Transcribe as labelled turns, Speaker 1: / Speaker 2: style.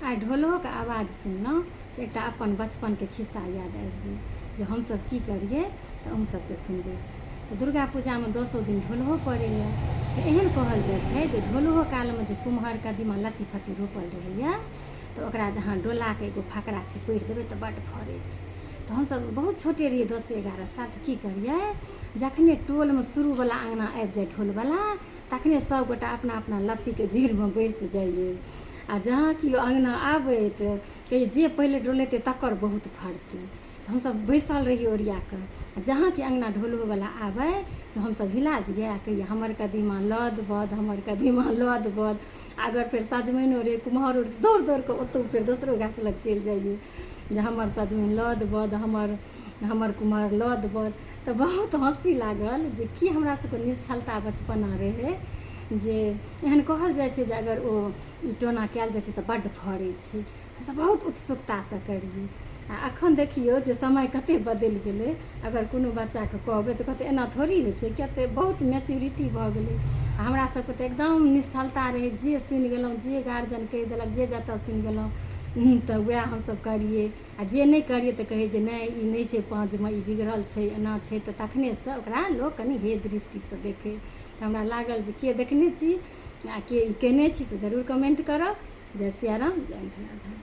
Speaker 1: आइ ढोलहोके आवाज सुनलहुँ तऽ एकटा अपन बचपनके खिस्सा याद आबि गेल जे हमसभ की करियै तऽ अहूँ सभके सुनबै छी। तऽ दुर्गा पूजामे दसो दिन ढोलहो पड़ैए। तऽ एहन कहल जाइ छै जे ढोलहो कालमे जे कुम्हर कदीमा लत्ती फत्ती रोपल रहैए तऽ ओकरा जे अहाँ डोलाके एगो फकरा छै पढ़ि देबै तऽ बड्ड फड़ै छै। तऽ हमसभ बहुत छोटे रहियै 10-11 साल तऽ की करियै जखने टोलमे शुरूवला अङ्गना आबि जाइ ढोलवला तखने सभगोटा अपना अपना लत्तीके जड़िमे बैसि जइयै आ जहाँ केओ अङ्गना आबै तऽ कहियै जे पहिले डोलेतै तकर बहुत फड़तै। तऽ हमसभ बैसल रहियै ओरिया कऽ आ जहाँ कि अङ्गना ढोलहोवला आबै तऽ हमसभ हिला दियै आ कहियै हमर कदीमा लऽ बद हमर कदीमा लऽ बद। अगर फेर सजमनिओ रहै कुम्हरो रहै तऽ दौड़ दौड़ कऽ ओतहु फेर दोसरो गाछ लग चलि जइयै जे हमर सजमनि लऽ बद हमर हमर कुम्हर लऽ बद। तऽ बहुत हँसी लागल जे की हमरा सबके निश्छलता बचपना रहै जे एहन कहल जाइ छै जे अगर ओ ई टोना कयल जाइ छै तऽ बड्ड फड़ै छै। हमसब बहुत उत्सुकतासँ करियै आ एखन देखियौ जे समय कते बदलि गेलै। अगर कोनो बच्चाके कहबै तऽ कहतै एना थोड़ी होइ छै किएक तऽ बहुत मैच्योरिटी भऽ गेलै। आ हमरा सबके तऽ एकदम निश्छलता रहै जे सुनि गेलहुँ जे गार्जियन कहि देलक जे जतऽ सुनि गेलहुँ तऽ वएह हमसब करियै आ जे नहि करियै तऽ कहै जे नहि ई नहि छै पाँजमे ई बिगड़ल छै एना छै तऽ तखनेसँ ओकरा लोक कनि हेय दृष्टिसँ देखै। तऽ हमरा लागल जे के देखने छी आ के ई कयने छी से जरूर कमेन्ट करब। जय सियाराम, जय मिथिला धाम।